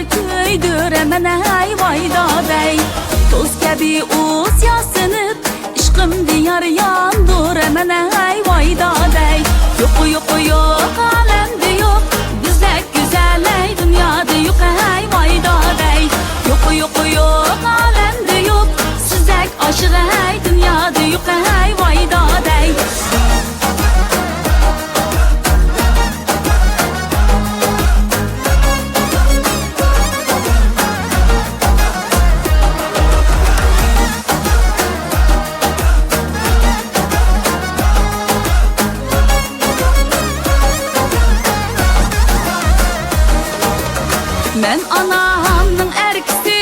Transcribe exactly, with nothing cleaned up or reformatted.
كۆيدۈرەمەن ھەي ۋاي دادەي. توز كەبى ئۇز ياسىنىپ، ئىشقىم دىيار ياندۇرىمەن ھەي ۋاي دادەي. يوق، يوق، يوق، ئالەمدە يوق، بىزدەك گۈزەل ھەي دۇنيادا يوق ھەي ۋاي دادەي. يوق، يوق، يوق، ئالەمدە يوق، سىزدەك ئاشىق ھەي دۇنيادا يوق ھەي ۋاي دادەي. مەن ئانامنىڭ ئەركىسى